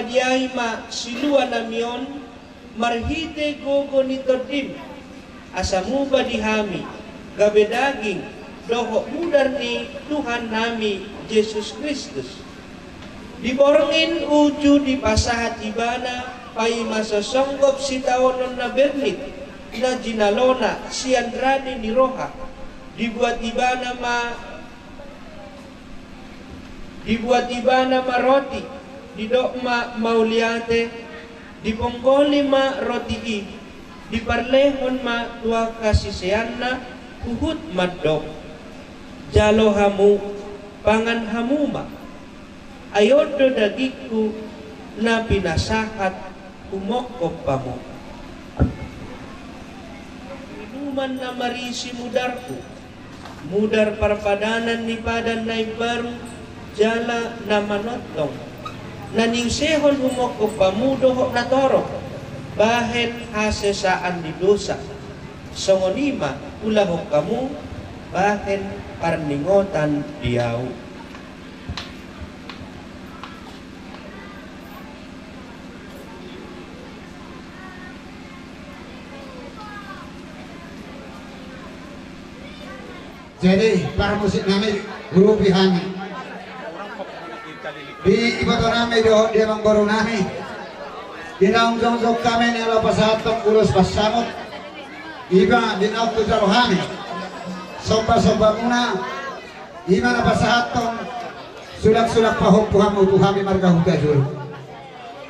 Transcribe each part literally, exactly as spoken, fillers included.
Padiai ma siluanami on marhite gogo ni Tondim, asa muba di hami gabe daging dohot mudar ni Tuhannami Jesus Kristus. Di borngin uju dipasahat Ibana paima sasonggop sitaonon na bernit na jinalona sian rade ni roha, dibuat Ibana ma Dibuat Ibana ma roti, didok ma mauliate, diponggoli ma roti i, diparlehon ma tu angka siseanna, huhut mandok: Jalo hamu, pangan hamu ma. Ai on do dagingku na pinasahat humongkop hamu. Minuman na marisi mudarku, mudar parpadanan ni padan na imbaru jala na manongtong, na niusehon humongkop hamu dohot na torop bahen hasesaan ni dosa. Songon i ma ulahon hamu bahen parningotan di ahu. Jadi, parmusiknami, urupi hami. Di ibotonami dohot di amangborunami, di naung jongjong hami na laho pasahathon ulos pansamot, i ma di naung hujalo hami sombasombamuna, i ma na pasahathon sulangsulang pahompu hamu tu hami marga Hutajulu.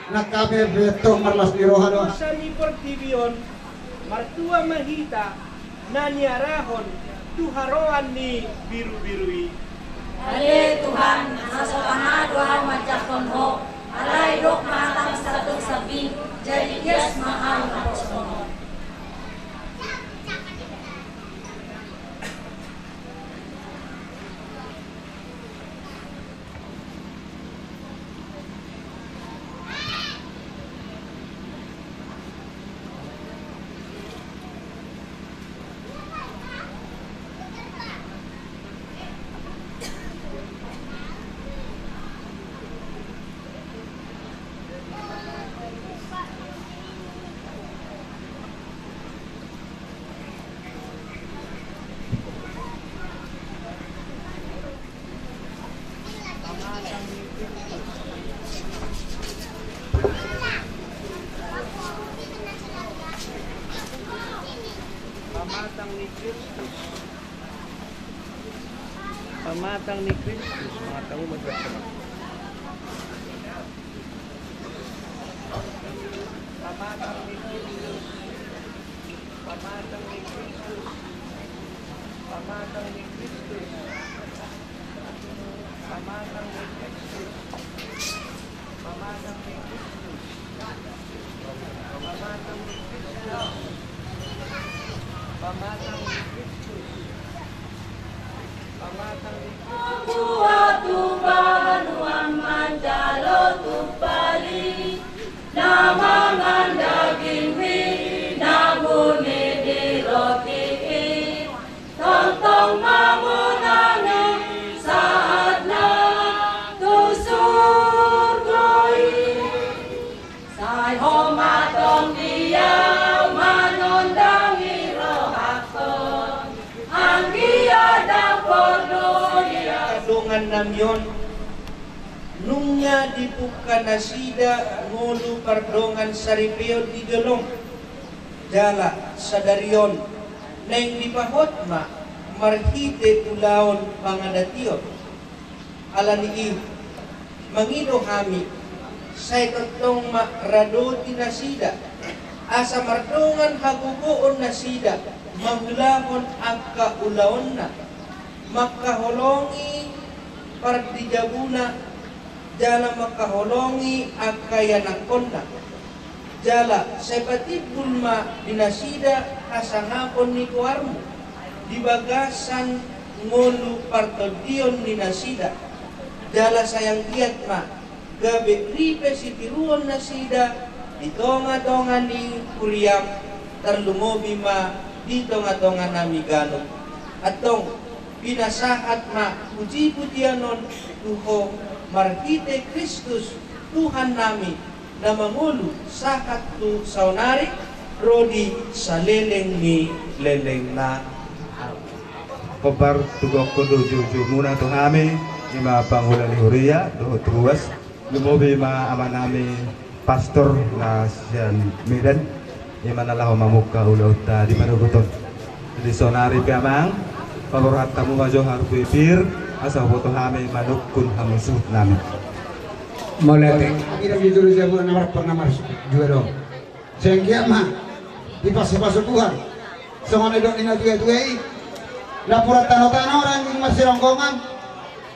Nang hami pe antong marlas ni roha do. Dosa ni portibi on, martua ma hita na niarahon tu haroan ni birubiru i. Ale Tuhan, asa so tama do ahu manjangkon Ho, alai dok ma hataM sandok sambing, jadi ias ma ahu naposoM on. Pamatang ni Kristus. Pamatang ni Kristus, mangkatai ma. Pamatang ni Kristus. Pamatang ni Kristus. Pamatang ni Kristus. Pamatang ni Kristus. Pamatang ni Kristus. Pamatang ni Kristus. Pamatang ni Kristus. Pamatang ni Kristus. Tua tu banua manjalo tumpal i, na mangan dagingmi, na buni di roti i, tongtong ma monangi sahatna tu surgo i. Sai Ho ma antong di ahu manondangi rohangkon, anggiat ndang porlu di ahu. Dongan nami on, nunga dipungka nasida ngolu pardongan saripeon di jolong. Jala sadari on naeng dipahot ma marhite ulaon pangadation. Ala ni i, mangido hami, sai tongtong ma radoti nasida, asa mardongan hagogoon nasida mangulahon angka ulaonna, mangkaholongi pardijabuna, jala mangkaholongi angka ianakkonna. Jala sai patimbul ma di nasida hasangapon ni goarmu di bagasan ngolu partondion ni nasida. Jala sai anggiat ma gabe ripe sitiruon nasida di tongatonga ni huriam, tarlumobi ma di tongatonganami ganup. Antong, pinasahat ma pujipujian on tu Ho marhite Kristus, Tuhan nami na mangolu sahat tu saonari ro di saleleng ni lelengna. Hombar tu gokkon dohot jujumuna tu hami, ima pangula ni huria dohot ruas, lumobi ma amanami pastor na sian Medan, ima na laho mamungka ulaonta di panoguton. Jadi saonari pe amang, paborhat hamu ma johar pipir, asa huboto hami manungkun hamu suhut nami. Mauliate. Hami dang di jolo jabu na marpar na marsu dua do. Senggiat ma dipasupasu Tuhan. Songon na didok ni na tuatua i, lapuran tanotano rangging marsironggongan.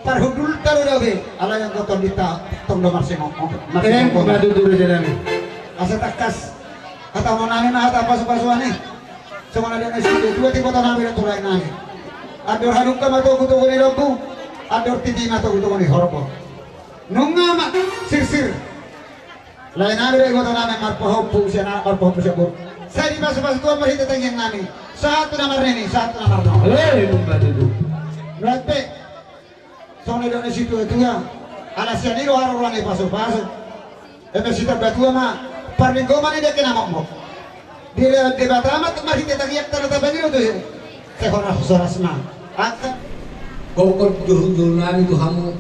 Parhundulta do dope, alai anggo tondinta tong do marsironggongan. Asa tangkas hatahonon nami ma hata pasupasuan i. Songon na didok ni situatua, tiboto nami do tu lae nami. Andor hadungka ma togutogu ni lombu, andor titi ma togutogu ni horbo. Nunga ma sirsir. Lae nami do iboto nami marpahompu sian anak, marpahompu sian boru. Sai dipasupasu Tuhan marhite tangiang nami. Sahat tu na marnini, sahat tu na marnono. Eh, nunga tutu. Nuaeng pe, songon na didok ni situatua, ala sian i do haroro ni pasupasu. Eme sitamba tua ma parlinggoman ni dengke na mokmok. Dilehon Debata ma marhite tangiangta na tabaen i do tu i. Sai horas-horas ma angka gokkon dohot jujumuna tu hamu.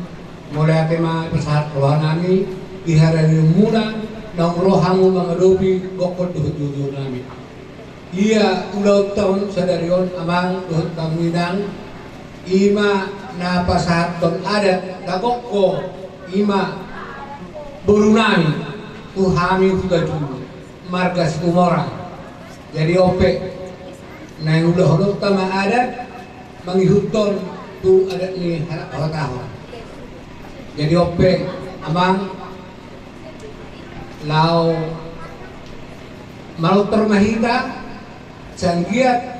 Mauliate ma pasahat roha nami di hadirionmuna naung ro hamu mangadopi gokkon dohot jujumuna. Ia ulaonta on sadari on amang dohot hamu inang, ima na pasahathon adat na gokgo, ima boru nami tu hami Hutatubu marga Situmorang. Jadi on pe naeng ulahononta ma adat mangihuthon tu adat ni halak Hotahot. Jadi on pe amang, laho manortor ma hita, sanggiat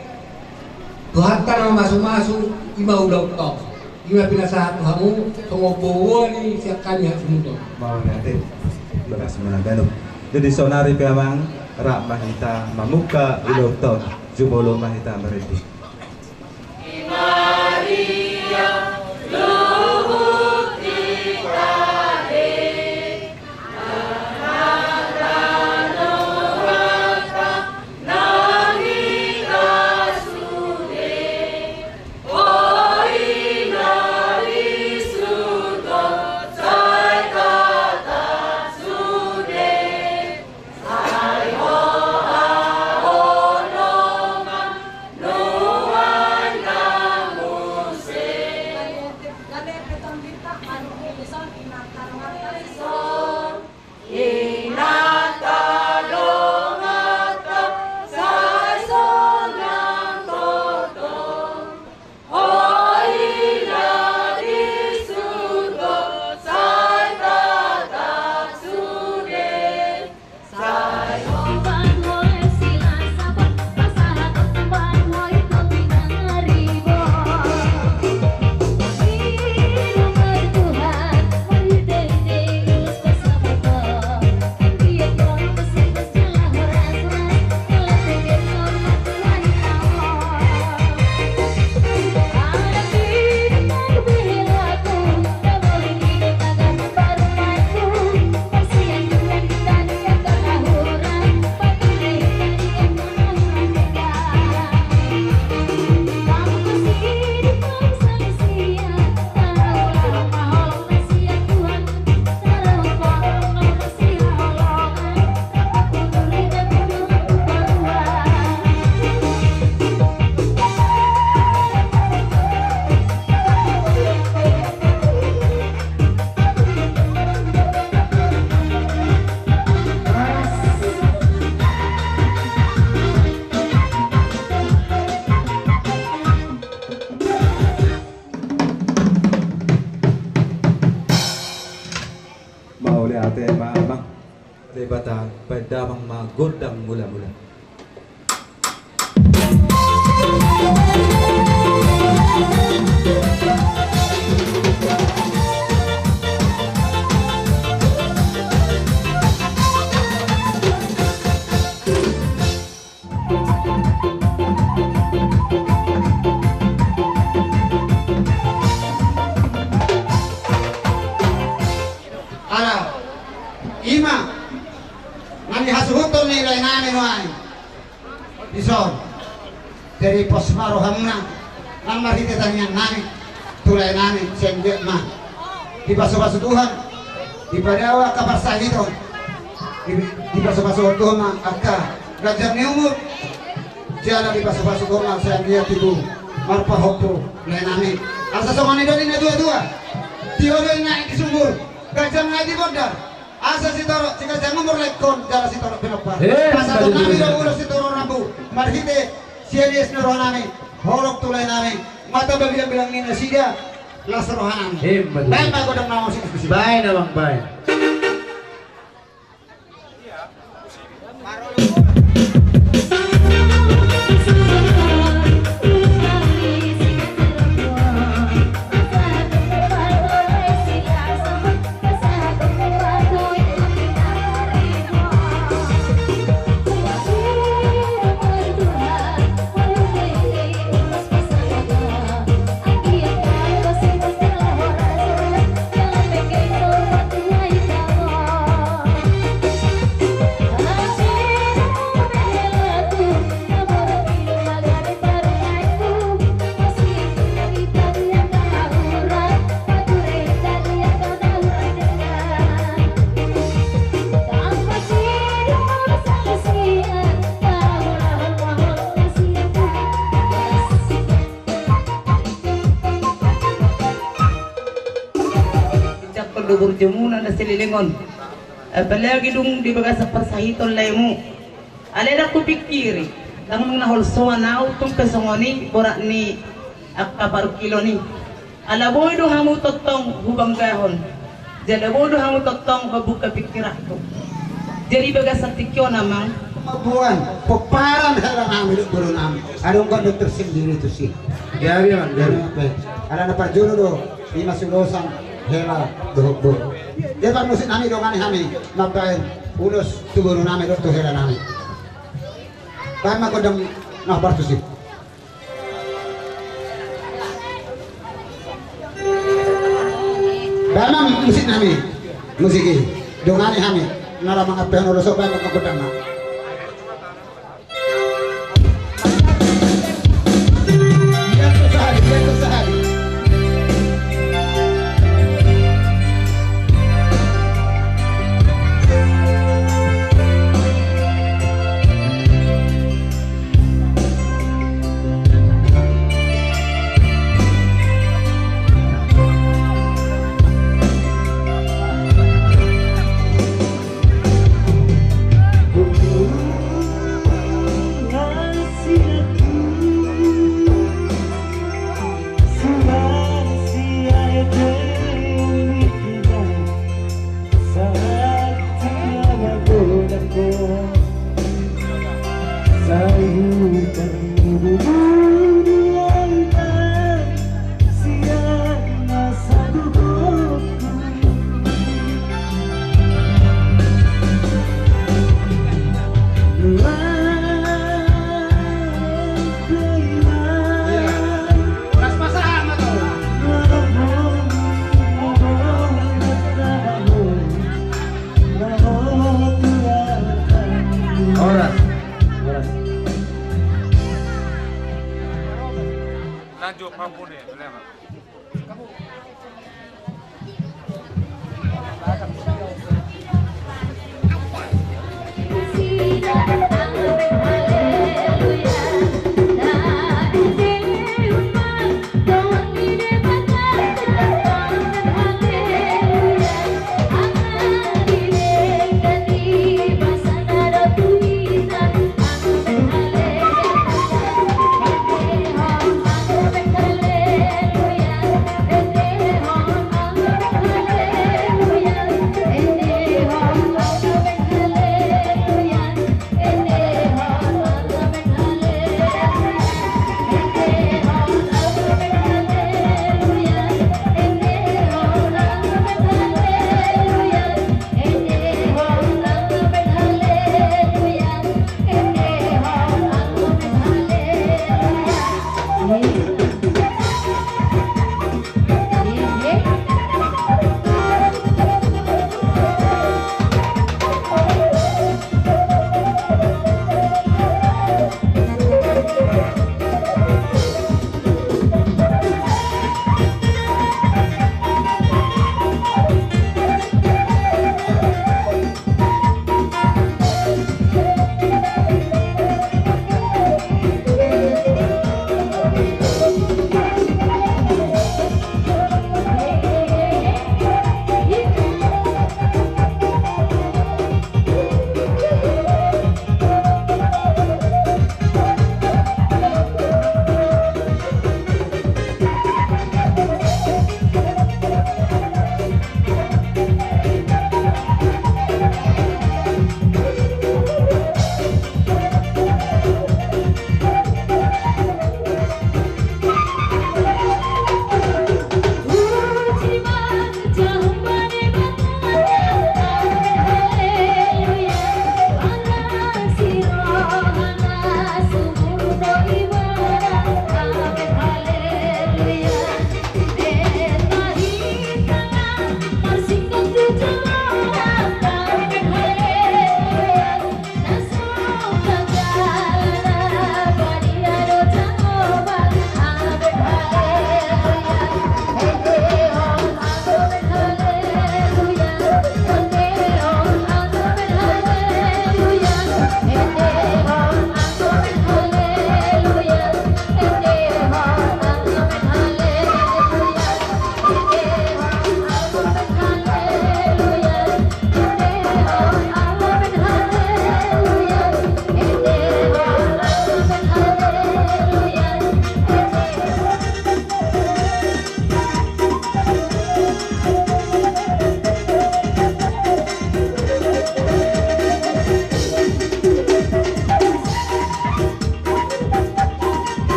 Tuhanta na mamasumasu, ima ulaonta on. Ima pinasahat tu hamu songon boaboa ni sian hami hasuhuton. Mauliate. Bagas ma na ganup. Jadi saonari pe amang, rap ma hita mamungka ulaonta on. Jumolo ma hita marende. Mauliate ma amang. Debata paendamang ma gondang mula-mula. Ala Hasuhuton ni lae nami nuaeng. Dison. Jadi pos ma rohamuna nang marhite tangiang nami tu lae nami sian dia ma dipasupasu Tuhan, dipadao angka parsahiton, di- dipasupasu Tuhan ma angka ganjang ni umur. Jala dipasupasu Tuhan ma sian dia tibu marpahompu lae nami. Asa songon i do ninna tuatua: Tio do i na di sumbur, ganjang na di bondar. Asa sitorop siganjang umur laengkon jala sitorop pinompar. Pasahaton nami do ulos sitorop rambu marhite sian ias ni roha nami, holong tu lae nami, mata babilang-bilang ni nasida las roha nami. Baen ma godang na mosik. Baen abang, baen. Ucapkon do burjumuna na saleleng on, apalagi dung di bagasan parsahiton laemu. Alai ndang hupingkiri, ndang na holsoan ahu tung pe songon i borat ni angka parungkilon i. Ala boi do hamu tongtong hubanggahon, jala boi do hamu tongtong mambuka pingkiranku. Jadi bagasan tingki on amang, mamboan pomparan hela nami dohot boru nami. Adong kan do tersendiri tusi. Jadi amang, jadi. Ala na parjolo do ima sulosan hela dohot boru. Jadi parmusik nami dongani hami mambaen ulos tu boru nami dohot tu hela nami. Baen ma godang na partusi. Baen ma musik nami, musik i dongani hami na laho mangampehon ulos on, baen ma godang na. Horas. Horas.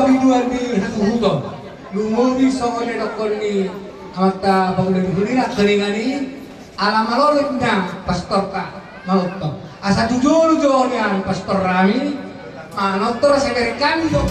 biduan ni hatuhuton. Lumobi songon na didokkon ni amanta paula ni hulira keningan i, ala malolot na pastorta manortor. Asa tu jolo jo nian pastor nami manortor, asa jadi kami do.